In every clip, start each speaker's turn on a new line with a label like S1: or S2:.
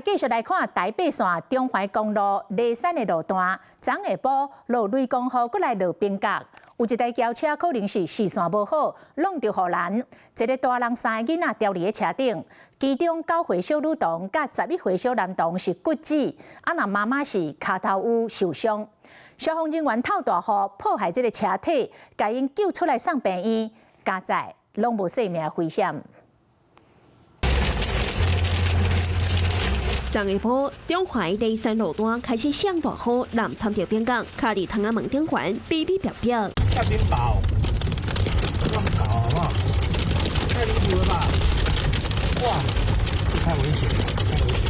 S1: 繼續來看台八線中環公路梨山的路段，昨下晡落雷公雨，閣來落冰角，有一台轎車可能是視線無好，挵著護欄，一个大人三个囡仔牢佇咧車頂，其中9歲小女童佮11歲小男童是骨折，啊若媽媽是跤頭有受傷。消防人員透大雨破壞這个車體，共𪜶救出來送病院，佳哉攏無性命危險。
S2: 昨下晡，中環梨山路段開始下大雨，南參著冰角，卡佇窗仔門頂懸，嗶嗶煸煸。
S3: 下冰雹，亂搞好不好？太離譜了吧！哇，這太危險了，太危險。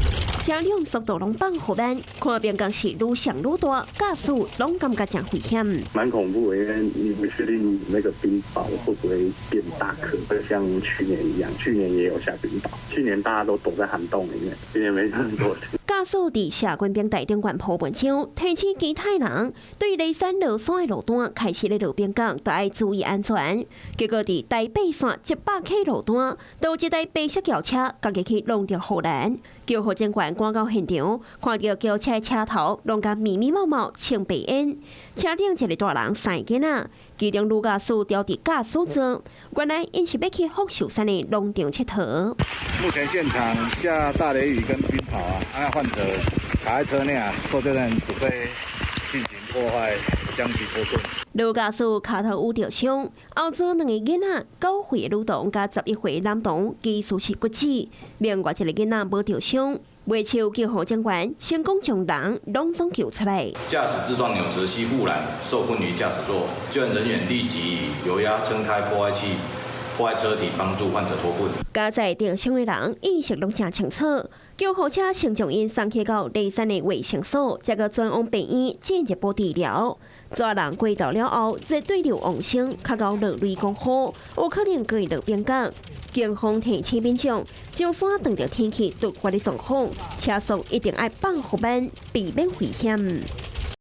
S2: 車輛速度攏放予慢，看冰角是愈上愈大，駕駛攏感覺真危險。
S4: 蠻恐怖的，因為你不確定那個冰雹會不會變大顆，會像去年一樣。去年也有下冰雹，去年大家都躲在涵洞裡面，今年沒人躲。
S2: 駕駛佇社群平台頂懸 po 文章，提醒其他人對梨山落山的路段開始咧落冰角，都愛注意安全。結果佇台八線100 K 路段，都有一台白色轎車，家己去挵著護欄。救護人員趕到現場，看著轎車車頭攏共密密麻麻穿白煙，車頂一个大人三个囡仔，其中女駕駛牢佇駕駛座。原來𪜶是欲去福壽山的農場𨑨迌。
S5: 目前現場下大雷雨跟冰雹啊，啊患者卡在車內啊，搜救人員準備進行破壞，將其脫困。
S2: 女駕駛跤頭有著傷，後座兩个囡仔，9歲的女童佮11歲男童，其實是骨折，另外一个囡仔無著傷。袂手救護人員成功將人攏總救出來。
S6: 駕駛自撞扭磁吸護欄，受困於駕駛座，救援人員立即以油壓撐開破壞器，破壞車體，幫助患者脫困。
S2: 佳哉著傷的人意識攏誠清楚，救護車先將𪜶送去到梨山的衛生所，才閣轉往病院進一步治療。濟人過度了後，熱對流旺盛，較到落雷公雨，有可能閣會落冰角。警方提醒民眾，上山碰著天氣突發的狀況，車速一定愛放予慢，避免危險。